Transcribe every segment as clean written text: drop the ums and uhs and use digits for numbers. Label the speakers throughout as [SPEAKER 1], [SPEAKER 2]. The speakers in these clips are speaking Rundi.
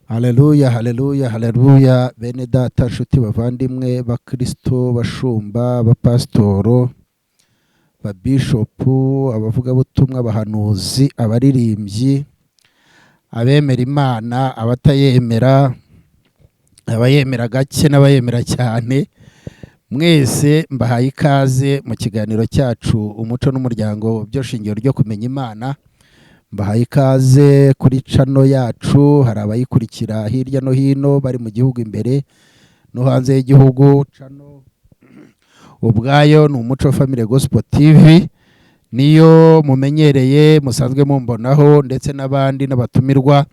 [SPEAKER 1] Haleluya, haleluya, haleluya! Bene data, nshuti, bavandimwe, bakristo, bashumba, bapasitoro, babishopu, abavugabutumwa, abahanuzi, abaririmbyi, abemera Imana, abatayemera, abayemera gake n'abayemera cyane, mwese mbahaye ikaze mu kiganiro cyacu Umuco n'Umuryango byo shingiro ryo kumenya Imana. Mbahaye ikaze kuri channel yacu. Hari abayikurikira hirya no hino, bari mu gihugu imbere no hanze y'igihugu. Channel ubwayo ni Umuco Family Gospel TV, niyo mumenyereye, musanzwe mumbonaho, ndetse n'abandi n'abatumirwa.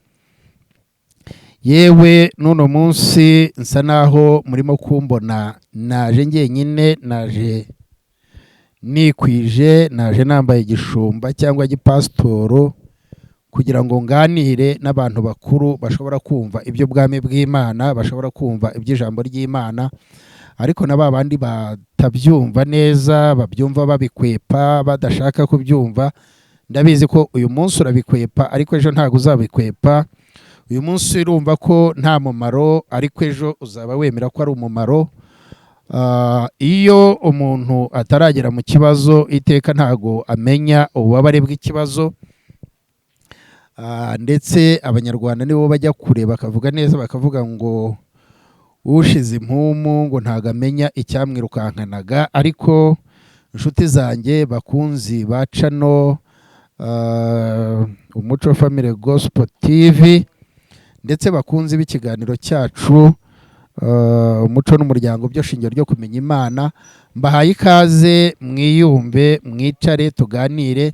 [SPEAKER 1] Yewe, n'uno munsi nsa naho murimo kumbona naje njyenyine, naje nikwije, naje nambaye igishumba cyangwa igipasitoro kugira ngo nganire n'abantu bakuru bashobora kumva iby'ubwami bw'Imana, bashobora kumva iby'ijambo ry'Imana, ariko na ba bandi batabyumva neza, babyumva babikwepa, badashaka kubyumva. Ndabizi ko uyu munsi urabikwepa, ariko ejo ntabwo uzabikwepa. Uyu munsi urumva ko nta mumaro, ariko ejo uzaba wemera ko ari umumaro. Iyo umuntu ataragera mu kibazo, iteka ntago amenya ububabare bw'ikibazo. Ndetse Abanyarwanda nibo bajya kure, bakavuga neza, bakavuga ngo ushize impumu ngo ntago amenya icyamwirukankanaga. Ariko inshuti zanjye, bakunzi ba channel Umuco Family Gospel TV, ndetse bakunzi b'ikiganiro cyacu Umuco n'Umuryango byo shingiro ryo kumenya Imana, mbahaye ikaze. Mwiyumve, mwicare, tuganire.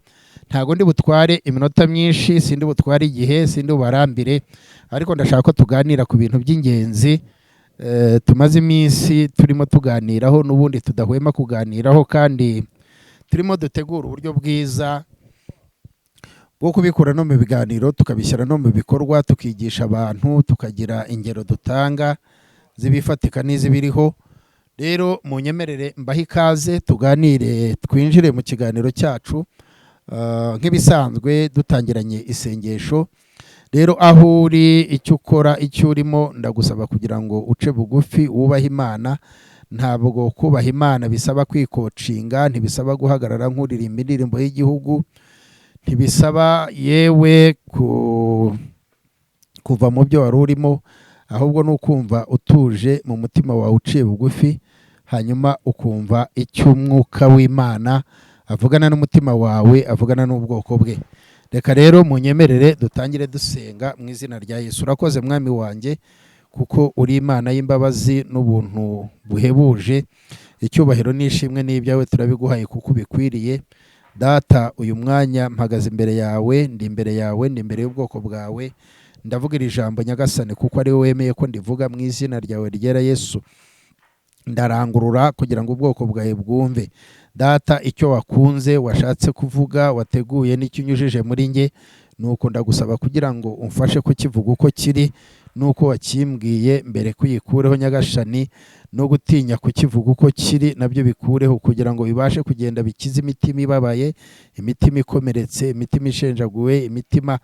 [SPEAKER 1] Ntabwo ndi butware iminota myinshi, sindi butware igihe, sindi bubarambire, ariko ndashaka ko tuganira ku bintu by'ingenzi tumaze iminsi turimo tuganiraho, n'ubundi tudahwema kuganiraho, kandi turimo dutegura uburyo bwiza bwo kubikura no mu biganiro tukabishyira no mu bikorwa, tukigisha abantu, tukagira ingero dutanga z'ibifatika n'iz'ibiriho. Rero munyemerere mbahe ikaze, tuganire, twinjire mu kiganiro cyacu. Nk'ibisanzwe dutangiranye isengesho. Rero aho uri, icyo ukora, icyo urimo, ndagusaba kugira ngo uce bugufi, wubahe Imana. Ntabwo kubaha Imana bisaba kwikocinga, ntibisaba guhagarara nk'uririmba indirimbo y'igihugu, ntibisaba yewe kuva mu byo wari urimo, ahubwo ni ukumva utuje mu mutima wawe, uciye bugufi, hanyuma ukumva icyo Umwuka w'Imana avugana n'umutima wawe, avugana n'ubwoko bwe. Reka rero munyemerere dutangire dusenga mu izina rya Yesu. Urakoze, Mwami wanjye, kuko uri Imana y'imbabazi n'ubuntu buhebuje. Icyubahiro n'ishimwe n'ibyawe, turabiguhaye kuko ubikwiriye. Data, uyu mwanya mpagaze imbere yawe, ndi imbere yawe, ndi imbere y'ubwoko bwawe. Ndavuga iri jambo, Nyagasani, kuko ari wowe wemeye ko ndivuga. Mu izina ryawe ryera Yesu, ndarangurura kugira ngo ubwoko bwawe bwumve. Data, icyo wakunze, washatse kuvuga, wateguye n'icyo unyujije muri nge, nuko ndagusaba kugira ngo umfashe kukivuga uko kiri nuko wakimbwiye mbere. Kuyikureho, Nyagasani, no gutinya kukivuga uko kiri nabyo bikureho, kugira ngo bibashe kugenda bikize imitima ibabaye, imitima ikomeretse, imitima ishenjaguwe, imitima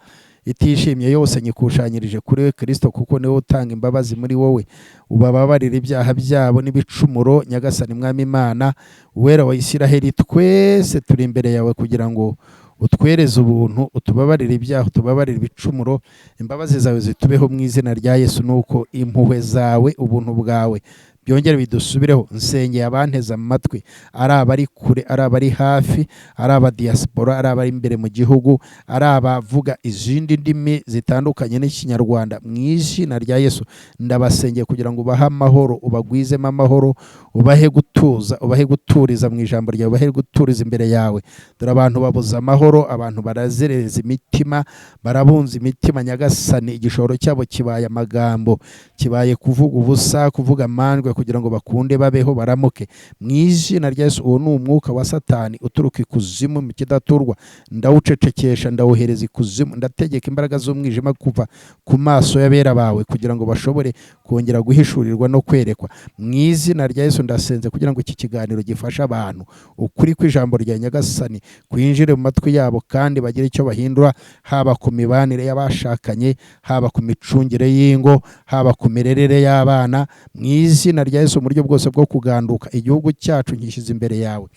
[SPEAKER 1] itishimye yose. Nyikushanyirije kuri we Kirisito, kuko niwe utanga imbabazi. Muri wowe ubababarira ibyaha byabo n'ibicumuro. Nyagasani, Mwami Imana, Uwera wa Isiraheli, twese turi imbere yawe kugira ngo utwereze ubuntu, utubabarire ibyaha, utubabarire ibicumuro, imbabazi zawe zitubeho mu izina rya Yesu. Nuko impuhwe zawe, ubuntu bwawe byongere bidusubireho. Nsengeye abanteze amatwi, ari abari kure, ari abari hafi, ari aba diaspora, ari abari imbere mu gihugu, ari abavuga izindi ndimi zitandukanye n'Ikinyarwanda, mu izina rya Yesu ndabasengeye kugira ngo ubahe amahoro, ubagwizemo amahoro, ubahe gutuza, ubahe guturiza mu ijambo ryawe, ubahe guturiza imbere yawe. Dore abantu babuze amahoro, abantu barazerereza imitima, barabunza imitima. Nyagasani, igishoro cyabo kibaye amagambo, kibaye kuvuga ubusa, kuvuga amandwe. bahishurirwe kugira ngo bakunde babeho baramuke. Mu izina rya Yesu, uwo ni umwuka wa Satani uturuka ikuzimu mu kidaturwa, ndawucecekesha, ndawuhereza ikuzimu. Ndategeka imbaraga z'umwijima kuva ku maso y'abera bawe kugira ngo bashobore kongera guhishurirwa no kwerekwa. Mu izina rya Yesu, ndasenze kugira ngo iki kiganiro gifashe abantu, ukuri kw'ijambo rya Nyagasani kwinjire mu matwi yabo kandi bagire icyo bahindura, haba ku mibanire y'abashakanye, haba ku micungire y'ingo, haba ku mirerere y'abana. Mu izina rya Yesu, mu buryo bwose bwo kuganduka igihugu cyacu nkishyize imbere yawe.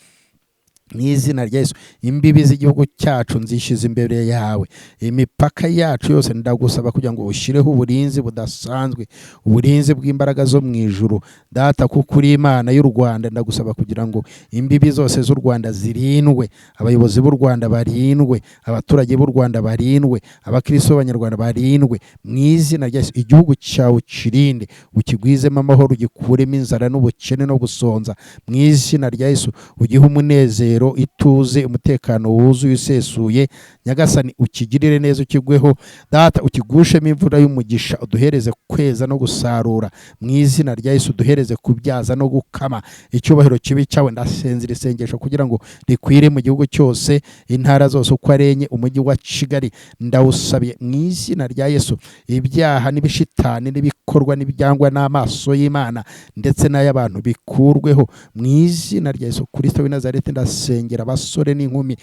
[SPEAKER 1] Mu izina rya Yesu, imbibi z'igihugu cyacu nzishyize imbere yawe, imipaka yacu yose. Ndagusaba kugira ngo ushyireho uburinzi budasanzwe, uburinzi bw'imbaraga zo mu ijuru. Data, kuko uri Imana y'u Rwanda, ndagusaba kugira ngo imbibi zose z'u Rwanda zirindwe, abayobozi b'u Rwanda barindwe, abaturage b'u Rwanda barindwe, abakristo b'Abanyarwanda barindwe. Mu izina rya Yesu, igihugu cyawe ukirinde, ukigwizemo amahoro, ugikuremo inzara n'ubukene no gusonza. Mu izina rya Yesu, ugihe umunezero, ituze, umutekano wuzuye usesuye. Nyagasani, ukigirire neza, ukigweho. Data, ukigushemo imvura y'umugisha, uduhereze kweza no gusarura. Mu izina rya Yesu, uduhereze kubyaza no gukama. Icyubahiro kibe cyawe. Ndasenze iri sengesho kugira ngo rikwire mu gihugu cyose, intara zose uko ari enye, umujyi wa Kigali ndawusabiye. Mu izina rya Yesu, ibyaha n'ibishitani n'ibikorwa n'ibyangwa n'amaso y'Imana ndetse n'ay'abantu bikurweho mu izina rya Yesu Kristo w'i Nazareti. Ndasengera abasore n'inkumi.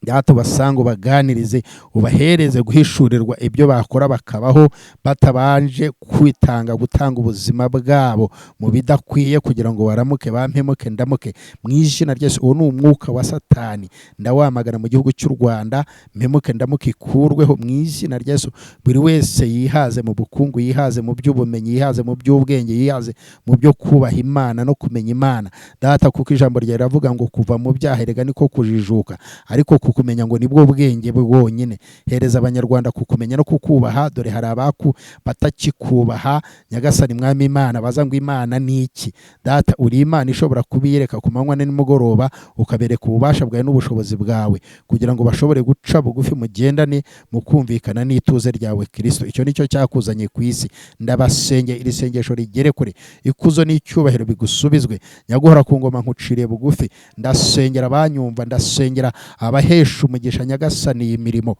[SPEAKER 1] Data, ubasanga, ubaganirize, ubahereze guhishurirwa ibyo bakora bakabaho batabanje kwitanga, gutanga ubuzima bwabo mu bidakwiye kugira ngo baramuke, bampemuke ndamuke. Mu izina rya Yesu, uwo ni umwuka wa Satani, ndawamagana mu gihugu cy'u Rwanda. Mpemuke ndamuke ikurweho mu izina rya Yesu. Buri wese yihaze mu bukungu, yihaze mu by'ubumenyi, yihaze mu by'ubwenge, yihaze mu byo kubaha Imana no kumenya Imana. Data, kuko ijambo ryawe riravuga ngo kuva mu byaha erega niko kujijuka, ariko kukumenya ngo nibwo bwenge bwonyine. Hereza Abanyarwanda kukumenya no kukubaha. Dore hari abaku batakikubaha, Nyagasani Mwami Imana, baza ngo Imana ni iki? Data, uri Imana ishobora kubiyereka ku manywa na nimugoroba, ukabereka ububasha bwawe n'ubushobozi bwawe kugira ngo bashobore guca bugufi, mugendane mu kumvikana n'ituze ryawe Kristo. Icyo nicyo cyakuzanye ku isi. Ndabasenge, iri sengesho rigere kure, ikuzo n'icyubahiro bigusubizwe. Nyaguhora ku ngoma, nkuciriye bugufi. Ndasengera abanyumva, ndasengera abahesha umugisha Nyagasani iyi mirimo.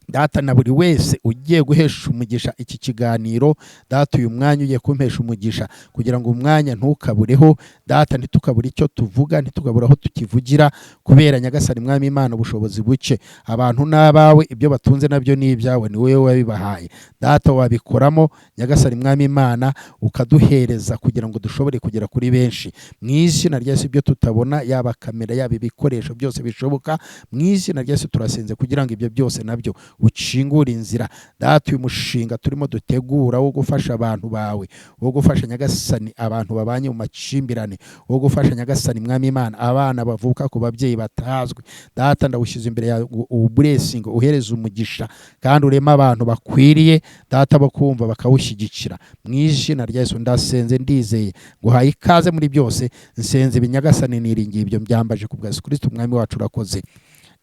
[SPEAKER 1] Data, na buri wese ugiye guhesha umugisha iki kiganiro, Data, uyu mwanya ugiye kumpesha umugisha kugira ngo umwanya ntukabureho. Data, ntitukabure icyo tuvuga, ntitukabure aho tukivugira kubera Nyagasani Mwami Imana ubushobozi buke. Abantu n'abawe, ibyo batunze nabyo ni ibyawe, ni wowe wabibahaye. Data, wabikoramo Nyagasani Mwami Imana, ukaduhereza kugira ngo dushobore kugera kuri benshi. Mu izina rya Yesu, ibyo tutabona, yaba kamera, yaba ibikoresho byose bishoboka, mu izina rya Yesu turasenze kugira ngo ibyo byose nabyo ukingure inzira. Data, uyu mushinga turimo dutegura wo gufasha abantu bawe, wo gufasha Nyagasani abantu babanye mu makimbirane, wo gufasha Nyagasani Mwami Imana abana bavuka ku babyeyi batazwi, Data, ndawushyize imbere yawe ngo uwublessinge, uhereze umugisha kandi ureme abantu bakwiriye, Data, bo kumva bakawushyigikira. Mu izina rya Yesu ndasenze, ndizeye, nguhaye ikaze muri byose. Nsenze ibi Nyagasani niringiye ibyo, mbyambaje ku bwa Yesu Kristo Umwami wacu. Urakoze.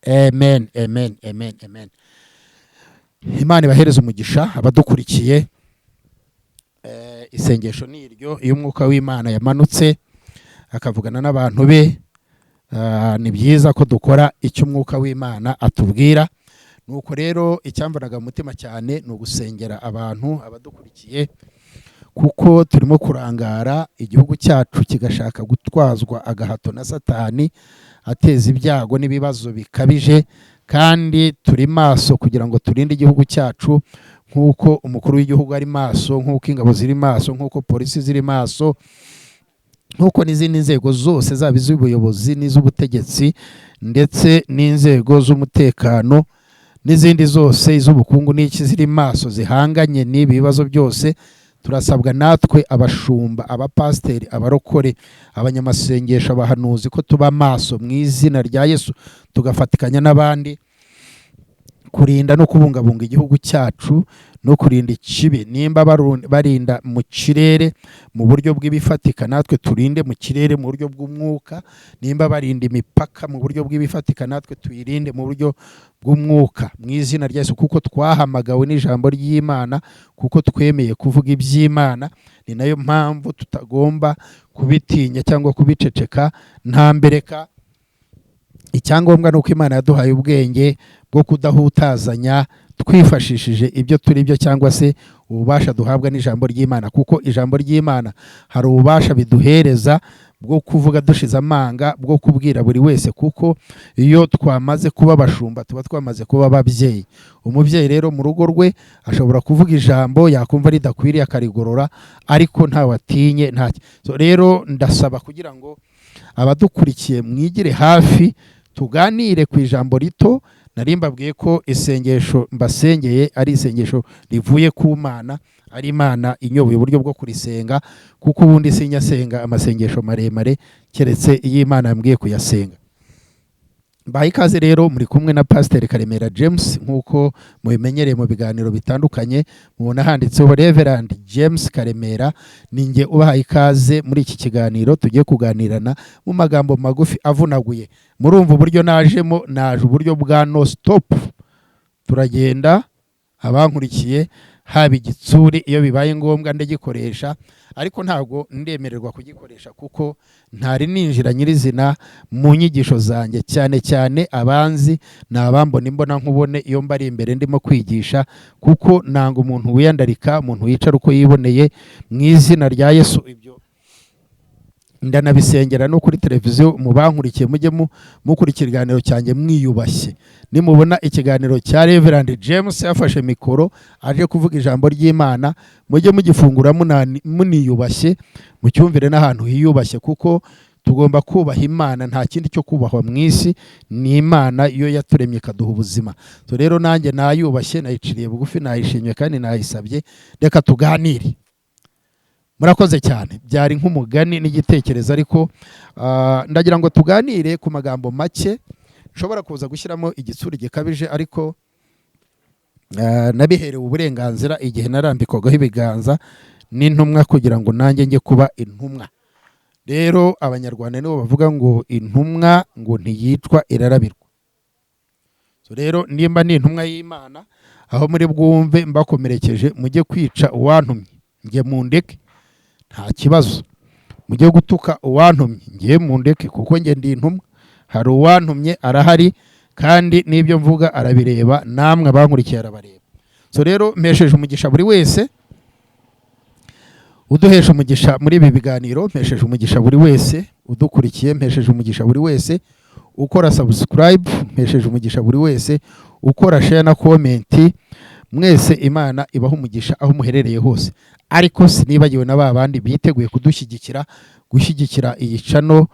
[SPEAKER 1] Amen, amen, amen, amen. Imana ibahereze umugisha abadukurikiye. Isengesho ni iryo. Iyo umwuka w'Imana yamanutse akavugana n'abantu be, ni byiza ko dukora icyo umwuka w'Imana atubwira. Nuko rero icyamvanaga mu mutima cyane ni ugusengera abantu, abadukurikiye, kuko turimo kurangara, igihugu cyacu kigashaka gutwazwa agahato na Satani ateza ibyago n'ibibazo bikabije, kandi turi maso kugira ngo turinde igihugu cyacu nk'uko umukuru w'igihugu ari maso, nk'uko ingabo ziri maso, nk'uko polisi ziri maso, nk'uko n'izindi nzego zose, zaba iz'ubuyobozi n'iz'ubutegetsi ndetse n'inzego z'umutekano n'izindi zose, iz'ubukungu n'iki, ziri maso zihanganye n'ibi bibazo byose. Turasabwa natwe abashumba, abapasiteri, abarokore, abanyamasengesho, abahanuzi ko tuba maso mu izina rya Yesu, tugafatikanya n'abandi Kurinda no kubungabunga igihugu cyacu no kurinda ikibi. Nimba barinda mu kirere mu buryo bw'ibifatika, natwe turinde mu kirere mu buryo bw'umwuka. Nimba barinda imipaka mu buryo bw'ibifatika, natwe tuyirinde mu buryo bw'umwuka, mu izina rya Yesu, kuko twahamagawe n'ijambo ry'Imana, kuko twemeye kuvuga iby'Imana. Ni nayo mpamvu tutagomba kubitinya cyangwa kubiceceka. Nta mbereka, icyangombwa ni uko Imana yaduhaye ubwenge bwo kudahutazanya, twifashishije ibyo turi byo cyangwa se ububasha duhabwa n'ijambo ry'Imana, kuko ijambo ry'Imana hari ububasha biduhereza bwo kuvuga dushize amanga, bwo kubwira buri wese, kuko iyo twamaze kuba abashumba tuba twamaze kuba ababyeyi. Umubyeyi rero mu rugo rwe ashobora kuvuga ijambo yakumva ridakwiriye akarigorora, ariko ntawe atinye ntacyo. So, rero ndasaba kugira ngo abadukurikiye mwigire hafi, tuganire ku ijambo rito. Nari mbabwiye ko isengesho mbasengeye ari isengesho rivuye ku Mana, ari Imana inyoboye uburyo bwo kurisenga, kuko ubundi sinyasenga amasengesho maremare keretse iyo Imana yambwiye kuyasenga. Mbahaye ikaze rero, muri kumwe na Pasiteri Karemera James, nk'uko mubimenyereye mu biganiro bitandukanye. Mubona handitseho Reverend James Karemera. Ni njye ubahaye ikaze muri iki kiganiro tugiye kuganirana mu magambo magufi avunaguye. Murumva uburyo najemo, naje uburyo bwa no stop. Turagenda, abankurikiye, haba igitsuri iyo bibaye ngombwa ndagikoresha, ariko ntabwo ndemererwa kugikoresha kuko ntari ninjira nyirizina mu nyigisho zanjye. Cyane cyane abanzi ni abambona imbona nkubone iyo mbari imbere ndimo kwigisha, kuko nanga umuntu wiyandarika, umuntu wicara uko yiboneye. Mu izina rya Yesu, ibyo ndanabisengera no kuri televiziyo. Mu bankurikiye, mujye mukurikira ikiganiro cyanjye mwiyubashye. Nimubona ikiganiro cya Reverend James yafashe mikoro aje kuvuga ijambo ry'Imana, mujye mugifungura muniyubashye, mucyumvire n'ahantu hiyubashye, kuko tugomba kubaha Imana. Nta kindi cyo kubahwa mu isi, ni Imana iyo yaturemye ikaduha ubuzima. So rero nanjye nayubashye, nayiciriye bugufi, nayishimye kandi nayisabye. Reka tuganire. Murakoze cyane. Byari nk'umugani n'igitekerezo, ariko ndagira ngo tuganire ku magambo make. Nshobora kuza gushyiramo igitsuri gikabije, ariko nabiherewe uburenganzira igihe narambikwagaho ibiganza n'intumwa kugira ngo nanjye njye kuba intumwa. Rero Abanyarwanda nibo bavuga ngo intumwa ngo ntiyicwa, irarabirwa. So rero nimba ni intumwa y'Imana, aho muri bwumve mbakomerekeje, mujye kwica uwantumye, njye mundeke, nta kibazo. Mujye gutuka uwantumye, ngiye mundeke, kuko njye ndi intumwa. Hari uwantumye, arahari, kandi n'ibyo mvuga arabireba, namwe abankurikiye arabareba. So rero mpesheje umugisha buri wese uduhesha umugisha muri ibi biganiro, mpesheje umugisha buri wese udukurikiye, mpesheje umugisha buri wese ukora subscribe, mpesheje umugisha buri wese ukora share na comment. Mwese Imana ibaha umugisha aho muherereye hose. Ariko sinibagiwe na ba bandi biteguye kudushyigikira, gushyigikira iyi channel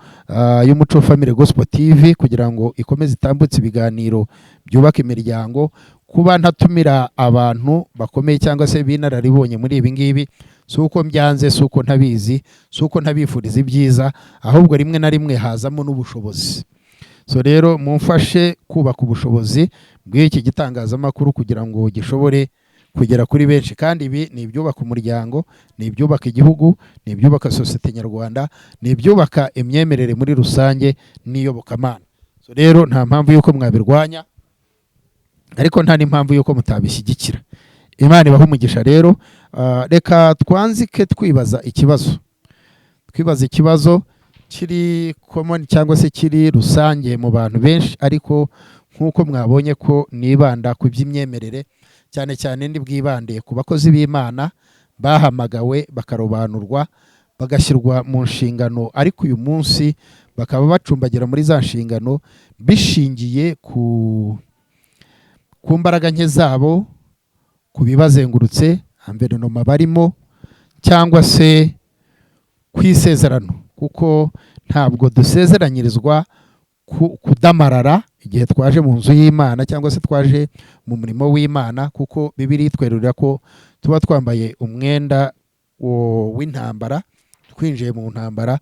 [SPEAKER 1] y'Umuco Family Gospel TV kugira ngo ikomeze itambutse ibiganiro byubaka imiryango. Kuba ntatumira abantu bakomeye cyangwa se b'inararibonye muri ibi ngibi, si uko mbyanze, si uko ntabizi, si uko ntabifuriza ibyiza, ahubwo rimwe na rimwe hazamo n'ubushobozi. So rero mumfashe kubaka ubushobozi bw'iki gitangazamakuru kugira ngo gishobore kugera kuri benshi. Kandi ibi ni ibyubaka umuryango, ni ibyubaka igihugu, ni ibyubaka sosiyete nyarwanda, ni ibyubaka imyemerere muri rusange n'iyobokamana. So rero nta mpamvu y'uko mwabirwanya, ariko nta n'impamvu y'uko mutabishyigikira. Imana ibaha umugisha. Rero reka twanzike twibaza ikibazo, twibaza ikibazo kiri common cyangwa se kiri rusange mu bantu benshi. Ariko nk'uko mwabonye ko nibanda ku by'imyemerere cyane cyane, ndi bwibande ku bakozi b'Imana bahamagawe, bakarobanurwa, bagashyirwa mu nshingano, ariko uyu munsi bakaba bacumbagira muri za nshingano bishingiye ku mbaraga nke zabo, ku bibazengurutse, environnement barimo, cyangwa se ku isezerano, kuko ntabwo dusezeranyirizwa kudamarara igihe twaje mu nzu y'Imana cyangwa se twaje mu murimo w'Imana, kuko Bibiliya itwerurira ko tuba twambaye umwenda w'intambara, twinjiye mu ntambara.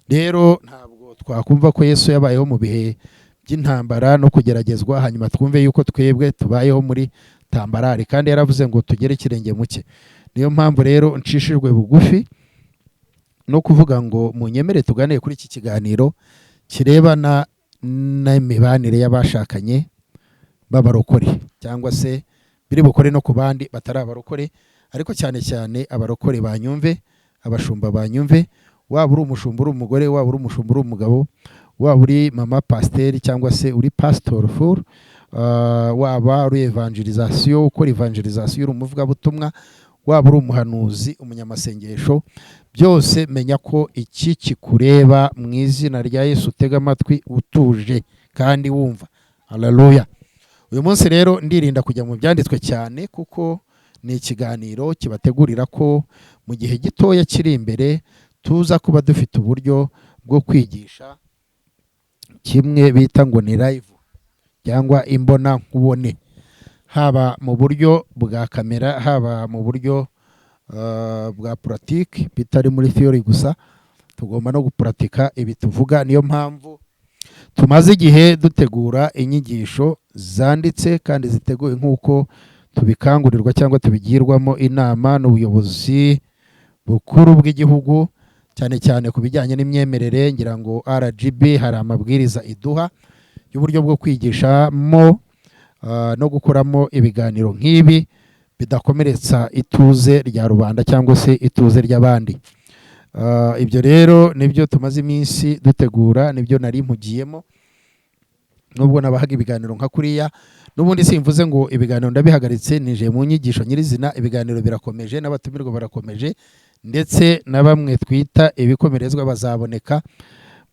[SPEAKER 1] Rero ntabwo twakumva ko Yesu yabayeho mu bihe by'intambara no kugeragezwa, hanyuma twumve yuko twebwe tubayeho muri tambarare, kandi yaravuze ngo tugere ikirenge mu cye. Niyo mpamvu rero ncishijwe bugufi no kuvuga ngo munyemere tuganire kuri iki kiganiro kirebana n'imibanire y'abashakanye b'abarokore, cyangwa se biri bukore no ku bandi batari abarokore, ariko cyane cyane abarokore banyumve, abashumba banyumve. Waba uri umushumba uri umugore, waba uri umushumba uri umugabo, waba uri mama pasiteri cyangwa se uri pasitori furu, waba uri evangelizasiyo, ukora evangelizasiyo, uri umuvugabutumwa, waba uri umuhanuzi, umunyamasengesho, byose menya ko iki kikureba. Mu izina rya Yesu, utega amatwi utuje kandi wumva. Haleluya. Uyu munsi rero ndirinda kujya mu byanditswe cyane, kuko ni ikiganiro kibategurira ko mu gihe gitoya kiri imbere tuza kuba dufite uburyo bwo kwigisha kimwe bita ngo ni live cyangwa imbona nkubone, haba mu buryo bwa kamera, haba mu buryo bwa pratique, bitari muri theory gusa. Tugomba no gupuratika ibi tuvuga. Niyo mpamvu tumaze igihe dutegura inyigisho zanditse kandi ziteguye nk'uko tubikangurirwa cyangwa tubigirwamo inama n'ubuyobozi bukuru bw'igihugu, cyane cyane ku bijyanye n'imyemerere. Ngira ngo RGB hari amabwiriza iduha y'uburyo bwo kwigishamo no gukoramo ibiganiro nk'ibi bidakomeretsa ituze rya rubanda cyangwa se ituze ry'abandi. Ibyo rero nibyo tumaze iminsi dutegura, nibyo nari mpugiyemo. Nubwo nabahaga ibiganiro nka kuriya, n'ubundi simvuze ngo ibiganiro ndabihagaritse, nije mu nyigisho nyirizina. Ibiganiro birakomeje n'abatumirwa barakomeje, ndetse na bamwe twita ibikomerezwa bazaboneka,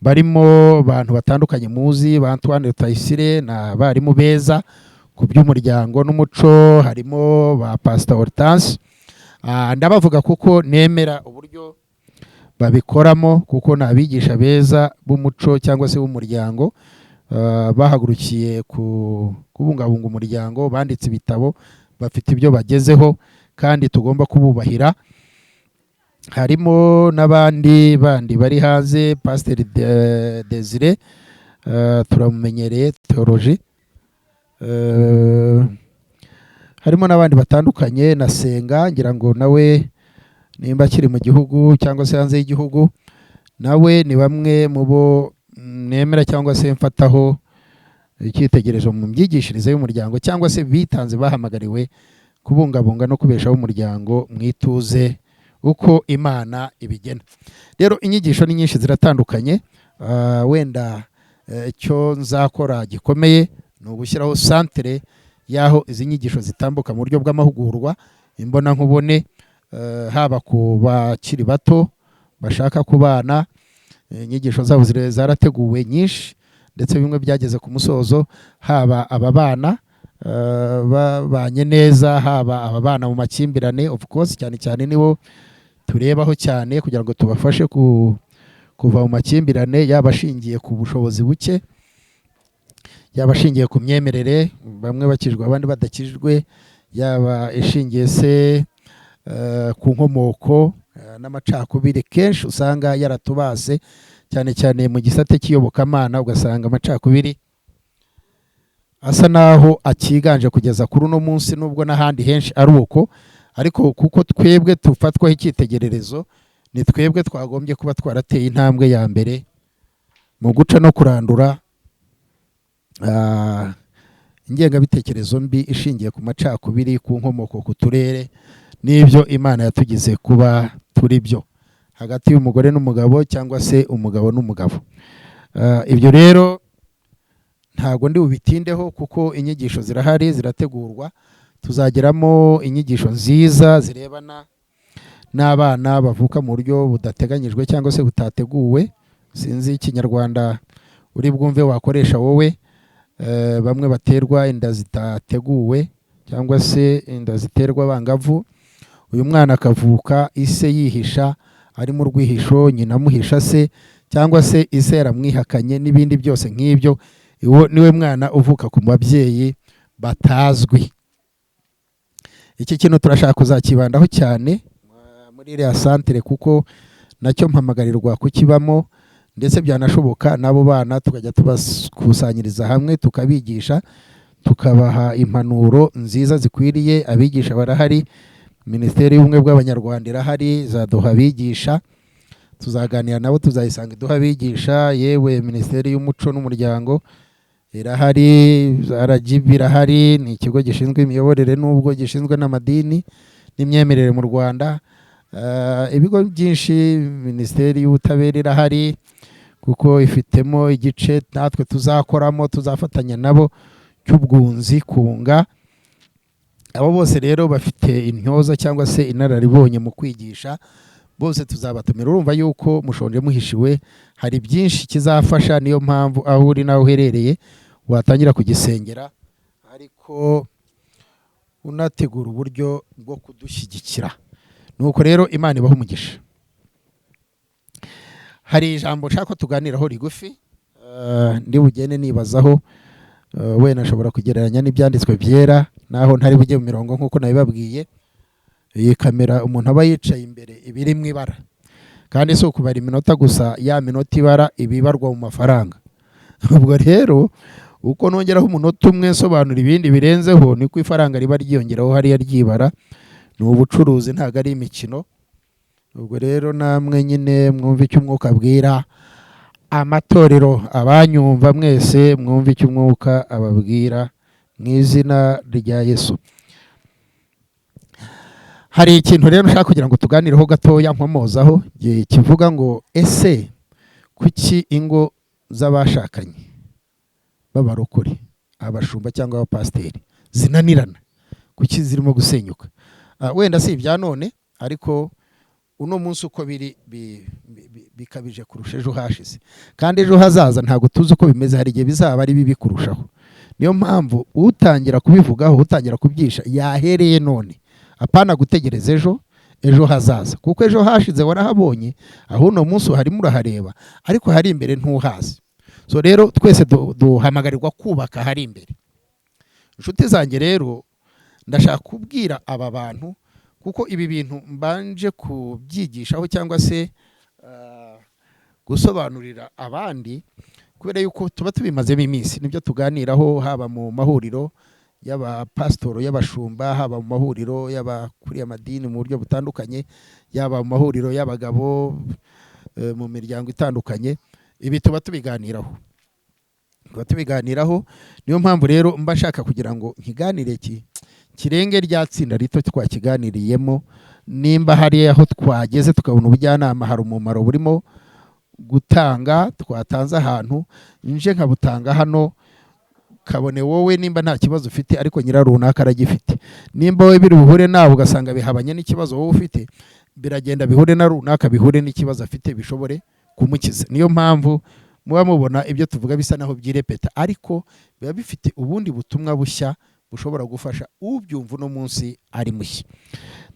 [SPEAKER 1] barimo bantu batandukanye muzi, ba Antoine Rutayisire, ni abarimu beza ku by'umuryango n'umuco, harimo ba Pastor Hortense. Ndabavuga kuko nemera uburyo babikoramo, kuko ni abigisha beza b'umuco cyangwa se b'umuryango. Bahagurukiye kubungabunga umuryango, banditse ibitabo, bafite ibyo bagezeho kandi tugomba kububahira. Harimo n'abandi bandi bari hanze, Pasiteri Desire, turamumenyereye theology. Harimo n'abandi batandukanye na Senga, ngira ngo nawe nimba akiri mu gihugu cyangwa se hanze y'igihugu, nawe ni bamwe mu bo nemera cyangwa se mfataho icyitegererezo mu myigishirize y'umuryango, cyangwa se bitanze, bahamagariwe kubungabunga no kubeshaho umuryango mu ituze uko Imana ibigena. Rero inyigisho ni nyinshi ziratandukanye. Wenda icyo nzakora gikomeye ni ugushyiraho santere y'aho izi nyigisho zitambuka mu buryo bw'amahugurwa imbonankubone, haba ku bakiri bato bashaka kubana. Inyigisho zabo zarateguwe nyinshi, ndetse bimwe byageze ku musozo, haba aba bana babanye neza, haba ababana mu makimbirane, of course cyane cyane nibo turebaho cyane kugira ngo tubafashe kuva mu makimbirane, yaba ashingiye ku bushobozi buke, yaba ashingiye ku myemerere, bamwe bakijwe abandi badakijwe, yaba ishingiye se ku nkomoko n'amacakubiri kenshi usanga yaratubase cyane cyane mu gisate cy'iyobokamana, ugasanga amacakubiri asa naho akiganje kugeza kuri uno munsi, nubwo n'ahandi henshi ari uko. Ariko kuko twebwe tufatwaho icyitegererezo, ni twebwe twagombye kuba twarateye intambwe ya mbere mu guca no kurandura ingengabitekerezo mbi ishingiye ku macakubiri, ku nkomoko, ku turere n'ibyo Imana yatugize kuba turi byo hagati y'umugore n'umugabo cyangwa se umugabo n'umugabo. Ibyo rero ntabwo ndi bubitindeho kuko inyigisho zirahari, zirategurwa. Tuzageramo inyigisho nziza zirebana n'abana bavuka mu buryo budateganyijwe cyangwa se butateguwe. Sinzi Ikinyarwanda uri bwumve wakoresha wowe. Bamwe baterwa inda zitateguwe cyangwa se inda ziterwa abangavu, uyu mwana akavuka ise yihisha, ari mu rwihisho, nyina amuhisha se, cyangwa se ise yaramwihakanye n'ibindi byose nk'ibyo. Uwo niwe mwana uvuka ku babyeyi batazwi. Iki kintu turashaka kuzakibandaho cyane muri iriya santere, kuko nacyo mpamagarirwa kukibamo. Ndetse byanashoboka n'abo bana tukajya tubakusanyiriza hamwe, tukabigisha, tukabaha impanuro nziza zikwiriye. Abigisha barahari, Minisiteri y'Ubumwe bw'Abanyarwanda irahari, izaduha abigisha, tuzaganira nabo, tuzayisanga iduha abigisha. Yewe, Minisiteri y'Umuco n'Umuryango irahari, RGB irahari, ni ikigo gishinzwe imiyoborere n'ubwo gishinzwe n'amadini n'imyemerere mu Rwanda. Ibigo byinshi, Minisiteri y'Ubutabera irahari, kuko ifitemo igice natwe tuzakoramo, tuzafatanya nabo cy'ubwunzi, kunga. Abo bose rero bafite intyoza cyangwa se inararibonye mu kwigisha, bose tuzabatumira. Urumva yuko mushonje muhishiwe, hari byinshi kizafasha. Niyo mpamvu aho uri n'aho uherereye watangira kugisengera, ariko unategura uburyo bwo kudushyigikira. Nuko rero Imana ibaha umugisha. Hari ijambo nshaka ko tuganiraho rigufi, ndi bugende nibazaho, wenda nshobora kugereranya n'ibyanditswe byera, naho ntari bujye mu mirongo nk'uko nabibabwiye. Iyi kamera umuntu aba yicaye imbere iba iri mu ibara, kandi si ukubara iminota gusa, ya minota ibara iba ibarwa mu mafaranga. Ubwo rero uko nongeraho umunota umwe nsobanura ibindi birenzeho, niko ifaranga riba ryiyongeraho hariya ryibara. Ni ubucuruzi, ntabwo ari imikino. Ubwo rero namwe nyine mwumve icyo umwuka abwira amatorero. Abanyumva mwese, mwumve icyo umwuka ababwira mu izina rya Yesu. Hari ikintu rero nshaka kugira ngo tuganireho gatoya, nkomozaho kivuga ngo: ese kuki ingo z'abashakanye b'abarokore, abashumba cyangwa abapasiteri zinanirana? Kuki zirimo gusenyuka? Wenda si ibya none, ariko uno munsi uko biri bikabije kurusha ejo hashize, kandi ejo hazaza ntabwo tuzi uko bimeze, hari igihe bizaba ari bibi kurushaho. Niyo mpamvu utangira kubivugaho, utangira kubyisha yahereye none, apana gutegereza ejo hazaza, kuko ejo hashize warahabonye, aho uno munsi harimo urahareba, ariko hari imbere ntuhazi. So rero twese duhamagarirwa kubaka hari imbere. Inshuti zanjye rero, ndashaka kubwira aba bantu, kuko ibi bintu mbanje kubyigishaho cyangwa se gusobanurira abandi, kubera yuko tuba tubimazemo iminsi, nibyo tuganiraho, haba mu mahuriro y'abapasitoro, y'abashumba, haba mu mahuriro y'abakuriye amadini mu buryo butandukanye, yaba mu mahuriro y'abagabo, mu miryango itandukanye, ibi tuba tubiganiraho. Niyo mpamvu rero mba nshaka kugira ngo nkiganire kirenge rya tsinda rito twakiganiriyemo. Nimba hari aho twageze tukabona ubujyanama, hari umumaro burimo gutanga, twatanze ahantu, nje nkabutanga hano, kabone wowe nimba nta kibazo ufite, ariko nyirarunaka aragifite. Nimba wowe biri buhure nawe ugasanga bihabanye n'ikibazo wowe ufite, biragenda bihure na runaka, bihure n'ikibazo afite, bishobore kumukiza. Niyo mpamvu muba mubona ibyo tuvuga bisa naho byirepeta, ariko biba bifite ubundi butumwa bushya bushobora gufasha ubyumva uno munsi ari mushya.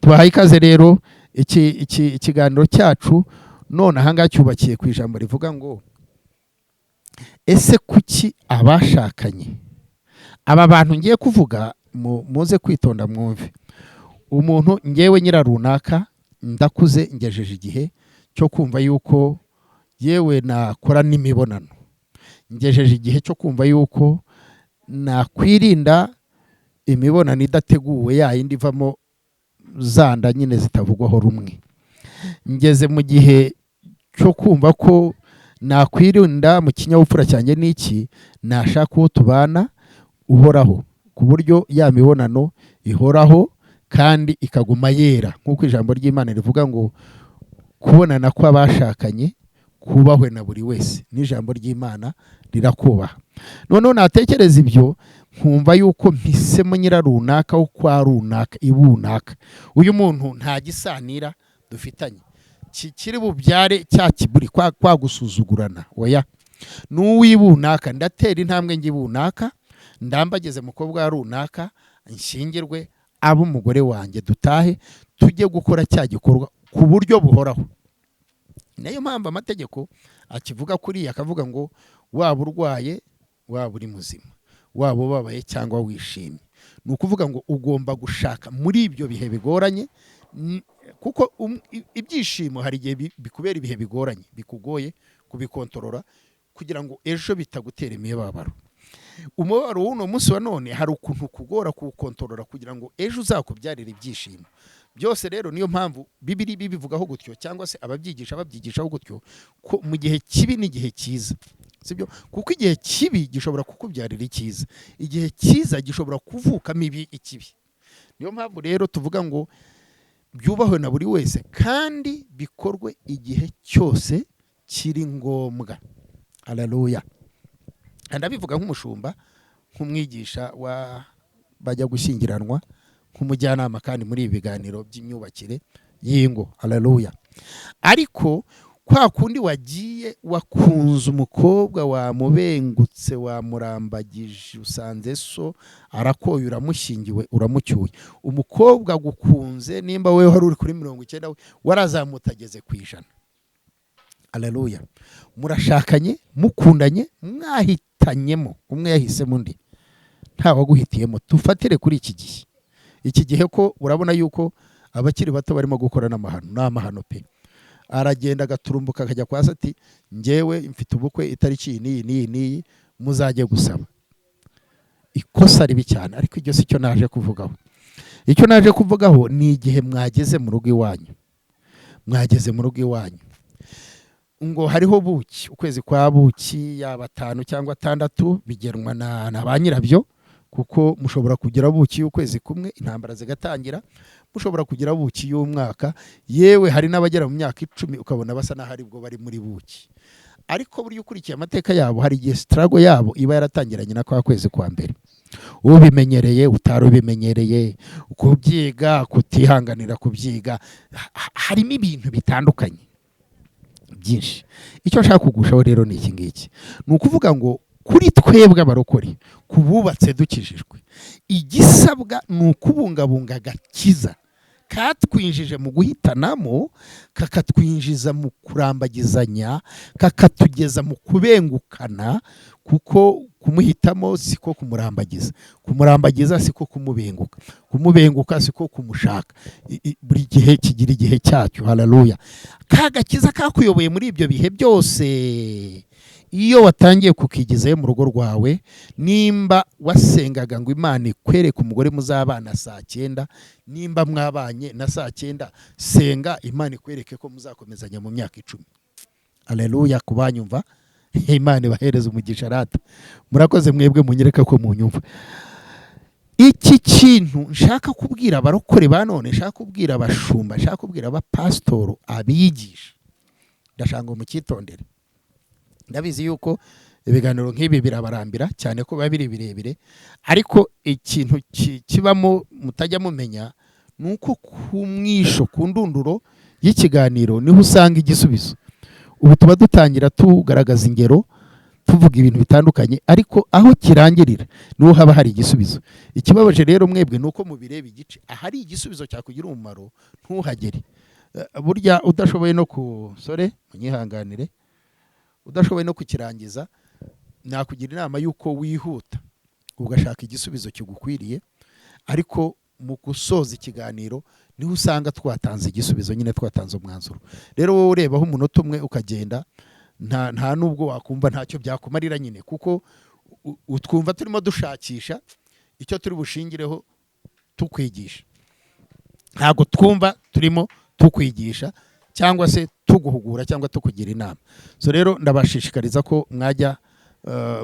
[SPEAKER 1] Tubahaye ikaze rero. Iki ikiganiro cyacu none ahangaha cyubakiye ku ijambo rivuga ngo: ese kuki abashakanye, aba bantu ngiye kuvuga, muze kwitonda mwumve. Umuntu ngewe nyirarunaka, ndakuze, ngejeje igihe cyo kumva yuko yewe nakora n'imibonano, ngejeje igihe cyo kumva yuko nakwirinda imibonano idateguwe, ya yindi ivamo zanda nyine zitavugwaho rumwe. Ngeze mu gihe cyo kumva ko nakwirinda mu kinyabupfura cyanjye n'iki, nashaka uwo tubana uhoraho, ku buryo ya mibonano ihoraho kandi ikaguma yera, nk'uko ijambo ry'Imana rivuga ngo kubonana kw'abashakanye kubahwe na buri wese, n'ijambo ry'Imana rirakubaha. Noneho natekereza ibyo, nkumva yuko mpisemo nyirarunaka wo kwa runaka ibunaka, uyu muntu nta gisanira dufitanye kiri bubyare cya kiburi kwa gusuzugurana, oya, n'uw'ibunaka. Ndatera intambwe njye ibunaka, ndambageze mukobwa wa runaka, nshyingirwe, abe umugore wanjye, dutahe tujye gukora cya gikorwa ku buryo buhoraho. Niyo mpamvu amategeko akivuga kuriya, akavuga ngo waba urwaye, waba uri muzima, waba ubabaye cyangwa wishimye, ni ukuvuga ngo ugomba gushaka muri ibyo bihe bigoranye, kuko ibyishimo hari igihe bikubera ibihe bigoranye, bikugoye kubyishimira. Kubikontorora kugira ngo ejo bitagutera imibabaro. Umubabaro w'uno munsi wa none hari ukuntu kugora kuwukontorora kugira ngo ejo uzakubyarire ibyishimo byose. Rero niyo mpamvu Bibiri bibivugaho gutyo, cyangwa se ababyigisha babyigishaho gutyo, ko mu gihe kibi n'igihe cyiza, sibyo? Kuko igihe kibi gishobora kukubyarira icyiza, igihe cyiza gishobora kuvukamo ikibi. Niyo mpamvu rero tuvuga ngo byubahwe na buri wese kandi bikorwe igihe cyose kiri ngombwa. Haleluya! Ndabivuga nk'umushumba, nk'umwigisha wa bajya gushyingiranwa, nk'umujyanama kandi muri ibi biganiro by'imyubakire y'ingo. Haleluya! Ariko kwa kundi wagiye wakunze umukobwa, wamubengutse, wamurambagije, usanze so arakoye, uramushyingiwe, uramucyuye. Umukobwa agukunze, nimba wowe wari uri kuri 90, we warazamutse ageze ku 100. Haleluya! Murashakanye, mukundanye, mwahitanyemo, umwe yahisemo undi, ntawaguhitiyemo. Tufatire kuri iki gihe, iki gihe ko urabona yuko abakiri bato barimo gukora n'amahano. Ni amahano pe! Aragenda agaturumbuka akajya kwa se ati: "Njyewe mfite ubukwe itariki iyi n'iyi n'iyi n'iyi, muzajye gusaba." Ikosa ribi cyane. Ariko iryo si cyo naje kuvugaho. Icyo naje kuvugaho ni igihe mwageze mu rugo iwanyu. Mwageze mu rugo iwanyu, ngo hariho buki, ukwezi kwa buki, yaba 5 cyangwa 6, bigenwa na ba nyirabyo, kuko mushobora kugira buki y'ukwezi kumwe intambara zigatangira, mushobora kugira buki y'umwaka, yewe hari n'abagera mu myaka 10 ukabona basa n'aho aribwo bari muri buki. Ariko burya ukurikiye amateka yabo, hari igihe struggle yabo iba yaratangiranye na kwa kwezi kwa mbere, ubimenyereye, utari ubimenyereye, kubyiga, kutihanganira kubyiga, harimo ibintu bitandukanye byinshi. Icyo nshaka kugushaho rero ni iki ngiki: ni ukuvuga ngo kuri twebwe abarokore, ku bubatse dukijijwe, igisabwa ni ukubungabunga agakiza katwinjije mu guhitanamo, kakatwinjiza mu kurambagizanya, kakatugeza mu kubengukana, kuko kumuhitamo siko kumurambagiza, kumurambagiza siko kumubenguka, kumubenguka siko kumushaka. Buri gihe kigira igihe cyacyo. Haleluya! Ka gakiza kakuyoboye muri ibyo bihe byose, iyo watangiye kukigezayo mu rugo rwawe, nimba wasengaga ngo Imana ikwereke umugore muzabana saa 9, nimba mwabanye na saa 9, senga Imana ikwereke ko muzakomezanya mu myaka 10. Aleluya! Kubanyumva, Imana ibahereza umugisha. Rata murakoze mwebwe munyereka ko munyumva. Iki kintu nshaka kubwira abarokore ba none, nshaka kubwira abashumba, nshaka kubwira abapasitoro, abigisha, ndashaka ngo mucyitondere. Ndabizi yuko ibiganiro nk'ibi birabarambira cyane ko biba biri birebire, ariko ikintu kibamo mutajya mumenya ni uko ku mwisho, ku ndunduro y'ikiganiro, niho usanga igisubizo. Ubu tuba dutangira tugaragaza ingero, tuvuga ibintu bitandukanye, ariko aho kirangirira niho haba hari igisubizo. Ikibabaje rero mwebwe ni uko mubireba igice, ahari igisubizo cyakugira umumaro ntuhagere. Burya udashoboye no ku sore, munyihanganire, udashoboye no kukirangiza, nakugira inama y'uko wihuta ugashaka igisubizo kigukwiriye. Ariko mu gusoza ikiganiro niho usanga twatanze igisubizo nyine, twatanze umwanzuro. Rero wowe urebaho umunota umwe ukagenda, nta nubwo wakumva, ntacyo byakumarira nyine, kuko utwumva turimo dushakisha icyo turi bushingireho tukwigisha. Ntabwo twumva turimo tukwigisha cyangwa se tuguhugura cyangwa tukugira inama. So rero ndabashishikariza ko mwajya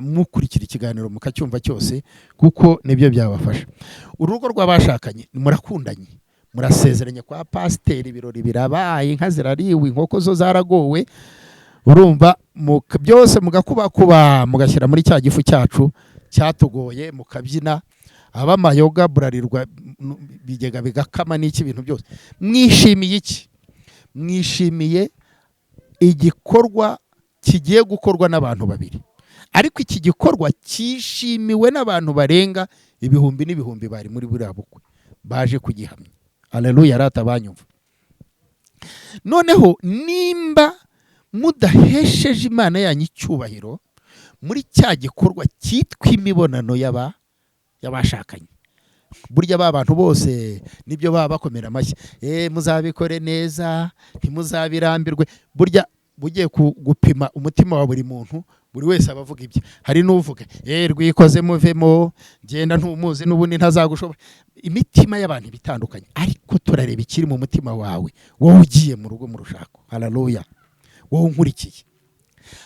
[SPEAKER 1] mukurikira ikiganiro mukacyumva cyose, kuko nibyo byabafasha. Urugo rw'abashakanye, murakundanye, murasezeranye kwa pasiteri, ibirori birabaye, inka zirariwe, inkoko zo zaragowe, urumva byose mugakubakuba, mugashyira muri cya gifu cyacu cyatugoye, mukabyina, abamayoga burarirwa, bigega bigakama n'iki, ibintu byose. Mwishimiye iki? Mwishimiye igikorwa kigiye gukorwa n'abantu babiri, ariko iki gikorwa cyishimiwe n'abantu barenga ibihumbi n'ibihumbi bari muri buriya bukwe baje kugihamya. Aleluya! Rata banyumva, noneho nimba mudahesheje Imana yanyu icyubahiro muri cya gikorwa cyitwa imibonano y'abashakanye, burya ba bantu bose nibyo baba bakomera amashyi, muzabikore neza, ntimuzabirambirwe. Burya Ugiye gupima umutima wa buri muntu, buri wese aba avuga ibye. Hari n'uvuga: "Rwikoze, muvemo, genda, ntumuzi n'ubundi ntazagushobora." Imitima y'abantu iba itandukanye, ariko turareba ikiri mu mutima wawe, wowe ugiye mu rugo, mu rushako. Haleluya! Wowe unkurikiye,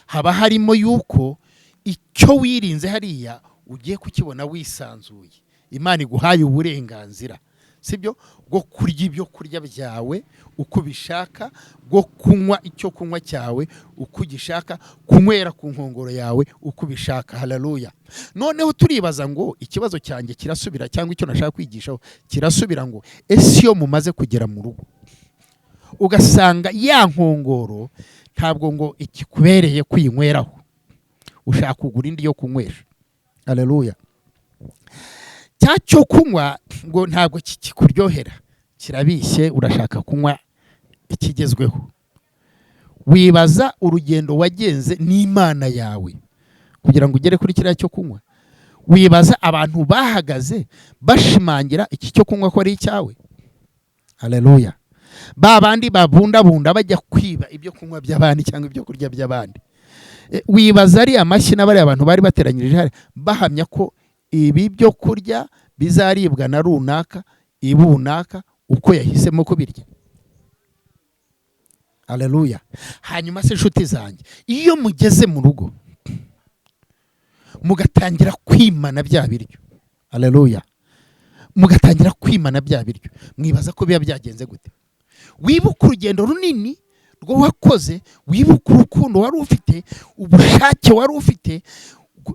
[SPEAKER 1] haba harimo yuko icyo wirinze hariya ugiye kukibona wisanzuye. Imana iguhaye uburenganzira, sibyo, bwo kurya ibyo kurya byawe uko ubishaka, bwo kunywa icyo kunywa cyawe uko ugishaka, kunywera ku nkongoro yawe uko ubishaka. Haleluya! Noneho turibaza ngo ikibazo cyanjye kirasubira, cyangwa icyo nashaka kwigishaho kirasubira ngo: ese iyo mumaze kugera mu rugo ugasanga ya nkongoro ntabwo ngo ikikubereye kwinyweraho, ushaka kugura indi yo kunywesha? Haleluya! Cya cyo kunywa ngo ntabwo kikuryohera, kirabishye, urashaka kunywa ikigezweho. Wibaza urugendo wagenze n'Imana yawe kugira ngo ugere kuri kiriya cyo kunywa. Wibaza abantu bahagaze bashimangira iki cyo kunywa ko ari icyawe. Haleluya! Ba bandi babundabunda bajya kwiba ibyo kunywa by'abandi cyangwa ibyo kurya by'abandi. Wibaza ari amashyi n'abariya bantu bari bateranyirije hariya bahamya ko ibi byo kurya bizaribwa na runaka ibunaka uko yahisemo kubirya. Haleluya! Hanyuma se, inshuti zanjye, iyo mugeze mu rugo mugatangira kwimana bya biryo, haleluya, mugatangira kwimana bya biryo, mwibaza ko biba byagenze gute? Wibuka urugendo runini rwo wakoze, wibuka urukundo wari ufite, ubushake wari ufite,